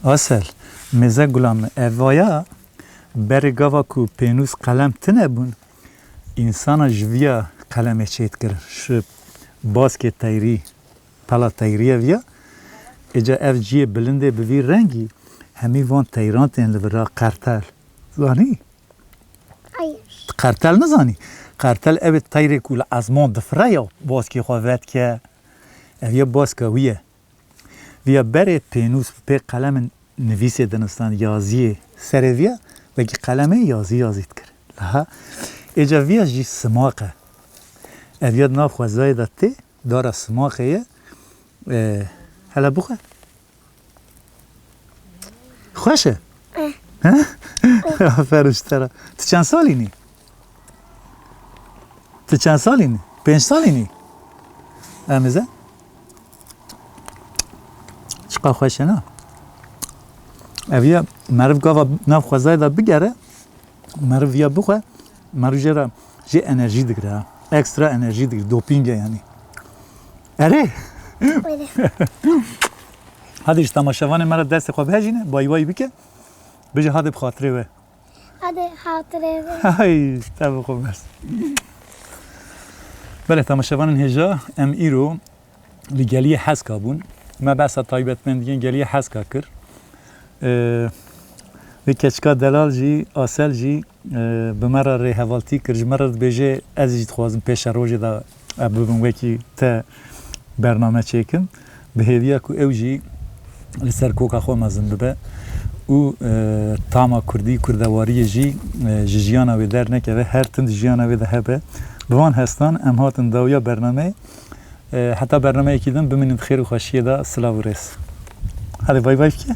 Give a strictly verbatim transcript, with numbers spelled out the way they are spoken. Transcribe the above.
Asel, mêze gulam, ev vaya berê gava ku pênûs qelem tune bûn, însana ji viya qelemê çêdikirin. Ji baskê teyrî, pela teyriye viya, êca ev ciyê bilindê bi vî rengî, hemî van teyran tên li vira qertel. Zanî? Hayır. Qertel nizanî? Qertel ew ê teyrê ku li ezman difire ya, baskê xwe vedike. Ev ya baska wî ye. Viya berê pênûs bi pê qelemin nivîsê dinistan yaziyê serê viya, wekî qelemê yazî yazî dikir. Aha. Êca viya jî simaq e. Ev ya di nav xwezayê de tê, dara simaqê ye. E, hele bixwe. Xweş e? Eh. He? Aferin ji te re. Tu çend salî nî? Tu çend salî nî? Pênc salî nî? Em ê ze? Çiqa xweş e, na? Ev ya meriv gava nav xwezayê de bigere, meriv ya bixwe, meriv jê re jê enerjî digire, ha. Ekstra enerjî digire, doping e yanî. Erê? Erê. Hadi ji temaşevanê me re destê xwe bihejîne, bay bay bike. Bije hadi bi xatirê we. Hadi xatirê we. Hay, te bi xwe bes. Belê, temaşevanên hêja, em îro li Geliyê Heska bûn. Me behsa taybetmendiyên Geliyê Heska kir. Ee, vê keçika delal jî, Asel jî, e, bi me re rêhevaltî kir. Ji me re dibêje, ez jî dixwazim pêşerojê de, e, bibim wekî te bername çêkim. Bi hêviya ku ew jî li ser koka xwe mezin bibe û, e, tama kurdî, kurdewariyê jî, e, ji jiyana wê dernekeve, her tim di jiyana wê de hebe. Bi van hestan em hatin dawiya bernameyê. E, heta bernameyekî din bimînin di xêr û xweşiyê de. Silav û rêz. Hadi bay bay bike.